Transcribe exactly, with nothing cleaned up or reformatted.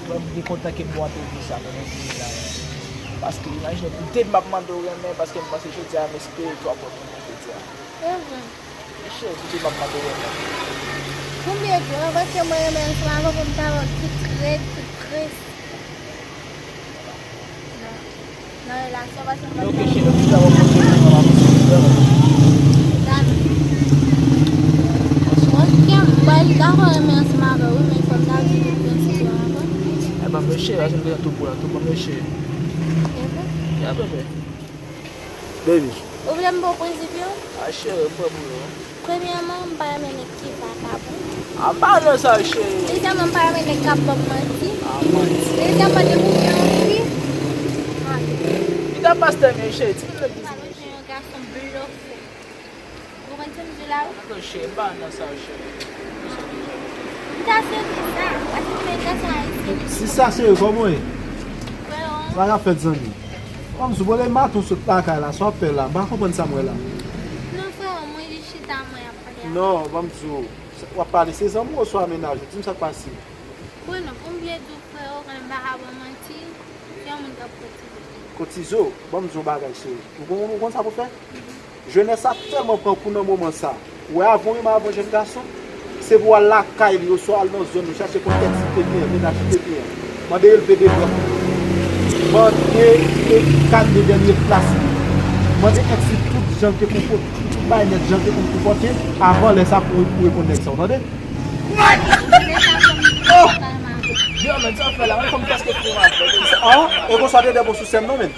Mwen, m byen kontan ke m wè w ap di sa, mwen menm, wi, la. Paske, imajine, m te m ap mande w renmen, paske m panse jodi a, m espere ke w ap wè mwen jodi a. Evre. Cheri, m te m ap mande w renmen. Konbyen tan? Paske mwen renmen ansanm avè w, pou m ta wè w tout rèd, tout prens. Nan, nan relasyon, paske mwen... Ok, cheri, m ta wè w konbyen tan, m ap di w. Dam. Ok, m pral dakò renmen ansanm avè w, wi, men fò m ta di tout prensip yo avan. Ebyen, mesye, la, se m bezwen tou pou la, tou pou mesye. Evre? Ya, bebe. Baby. Ou vle m ba w prensip yo? A, cheri, m prè pou yo. Premyèman, m pa renmen nèg ki vakabon. A, m pa nan sa, cheri. Dezyèmman, m pa renmen nèg k ap ban m manti. A, manti. Dezyèmman, depi w gen yon fi, a. Pita pastè, men cheri, ti moun nan ki... Ou pa bezwen yon gason blofè. Ou konprann sa m di w la, wi? Atò, cheri, m pa nan sa, cheri. M ta swete sa, paske m renmen gason ayisyen. Si sa se yo, kòman w ye? Freo. Sa k ap fèt, zanmi? Ban m di w, bon, lè maten w sot lakay la, sa w ap fè la? M pa konprann sa m wè la. Non, freo, mwen jis chita, mwen ap pale avè w. Non, ban m di w, w ap pale, se zanmi w oswa mennaj ou? Di m sa k pase. Bon, non, pou m byen di w, freo, kanmenm, m pa ka ba w manti, se yon moun k ap kotize. Kotize w? Ban m di w yon bagay, cheri. Ou konn, ou konn sa pou w fè? Jenès sa tèlman pran kou nan moman sa. Ou wè, avan w renmen avè yon jèn gason, se pou w al lakay li, oswa al nan zòn li, chache konn tèt li te byen, mennaj li te byen. Mande relve de bwat. Mande e kalme dènye plas li. Mande èks li tout jan l te konpòte, tout bagay nèt jan l te konn konpòte avan lè sa pou, pou reponn nèg sa, w tande? Oh! Yo, men sa fè la, mwen fè m prèske fini avè l. Ah, e konsa te dè bon sou sèn non, men.